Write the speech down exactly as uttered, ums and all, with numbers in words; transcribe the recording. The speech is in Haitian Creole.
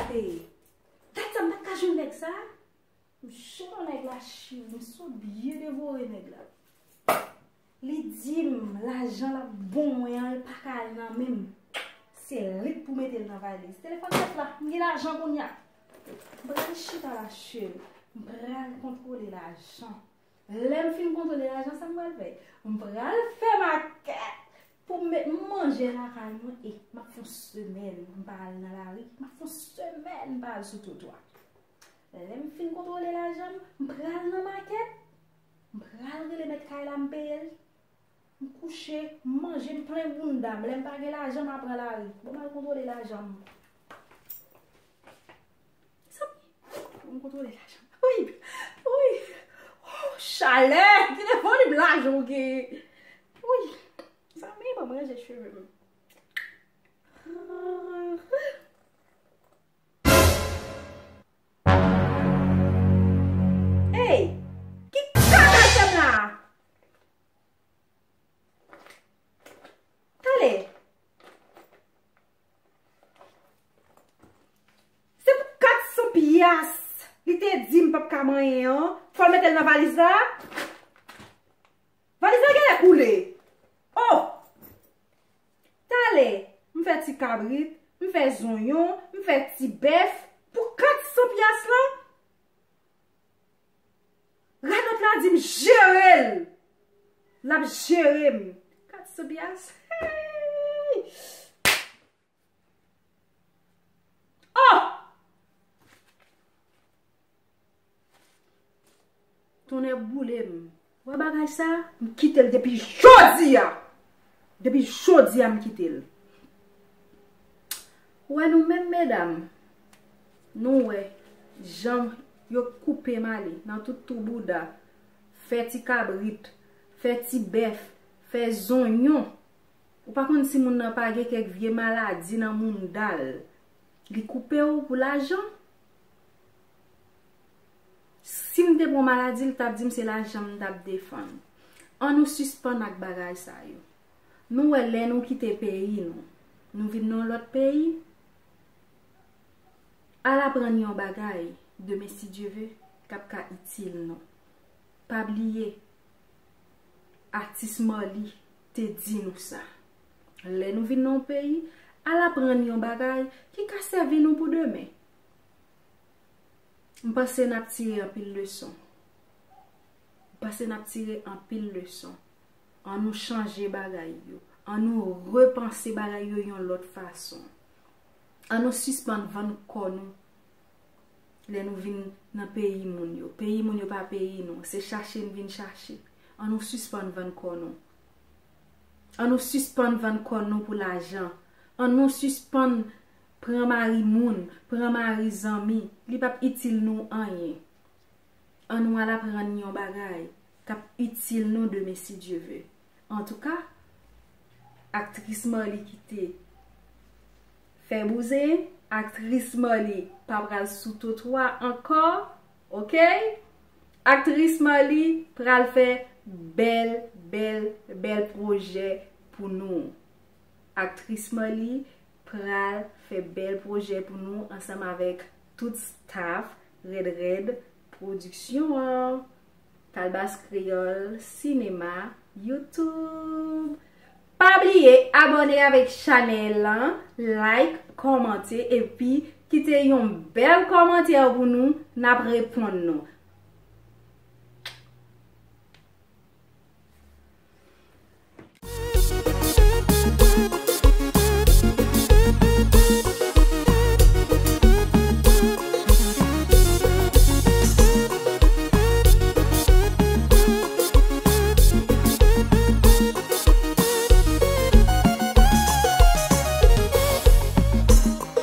Hey, dat sa m pa t ka jwenn nèg sa. M chita nèg la chire, m sot byen devore nèg la. Li di m lajan l ap bon mwen an, li pa ka al nan men m. Se li k pou mete l nan valiz. Telefòn sot la, m gen lajan kounye a. M pral chita la, cheri. M pral kontwole lajan. Lè m fin kontwole lajan, sa m pral fè? M pral fè makèt pou m met manje lakay mwen e m ap fè yon semèn m pa al nan lari. M ap fè yon semèn m pa al sou twotwa. Lè m fin kontwole lajan m, m pral nan makèt. M pral rele mèt kay la, m peye l. M kouche, m manje, m plen bounda m. Lè m pa gen lajan, m a pran lari. Bon, m al kontwole lajan m. Mezanmi, m kontwole lajan m. Wi, wi. Oh, chalè! Telefòn m lajan w genyen. Wi. Mezanmi, ban m ranje cheve m. Hey! Ki kaka fè m la? Talè. Se pou kat san pyas li te di m p ap ka manyen an. Fò l mete l nan valiz la. Valiz la genlè koule. Oh! Talè, m fè ti kabrit, m fè zonyon, m fè ti bèf pou kat san pyas lan. Radòt la di m jere l. L ap jere m. Kat san pyas. Hey! Oh! Tonnè boule m. Wè bagay sa? M kite l depi jodi a. Depi jodi a m kite l. Ou wè nou menm medam, nou wè jan yo koupe m ale nan tout tou bouda, fè ti kabrit, fè ti bèf, fè zonyon. Ou pa konn si moun nan pa gen kèk vye maladi nan mounda l. Li koupe w pou lajan. Si m te pran maladi, li t ap di m se lajan m t ap defann. An nou sispann ak bagay sa yo. Nou wè lè nou kite peyi nou, nou vin nan yon lòt peyi. Al aprann yon bagay, demen si Dye ve, k ap ka itil nou. Pa bliye, atis Marly te di nou sa. Lè nou vin nan yon peyi, al aprann yon bagay ki ka sèvi nou pou demen. M panse n ap tire anpil leson. M panse n ap tire anpil leson. An nou chanje bagay yo. An nou repanse bagay yo yon lòt fason. An nou sispann vann kò nou lè nou vin nan peyi moun yo. Peyi moun yo pa peyi nou. Se chache n vin chache. An nou sispann vann kò nou. An nou sispann vann kò nou pou lajan. An nou sispann pran mari moun, pran mari zanmi. Li p ap itil nou anyen. An nou al aprann yon bagay k ap itil nou demen si Dye ve. Antouka, aktris Marly ki te fè bouzen, aktris Marly pa pral sou twotwa ankò, oke? Aktris Marly pral fè bèl, bèl, bèl pwojè pou nou. Aktris Marly pral fè bèl pwojè pou nou ansanm avèk tout staff Rèd Rèd Pwodiksyon an. Kalbas Kreyòl Sinema YouTube. Pa bliye abòne avèk chanèl lan, like, kòmante epi kite yon bèl kòmantè pou nou, n ap reponn nou.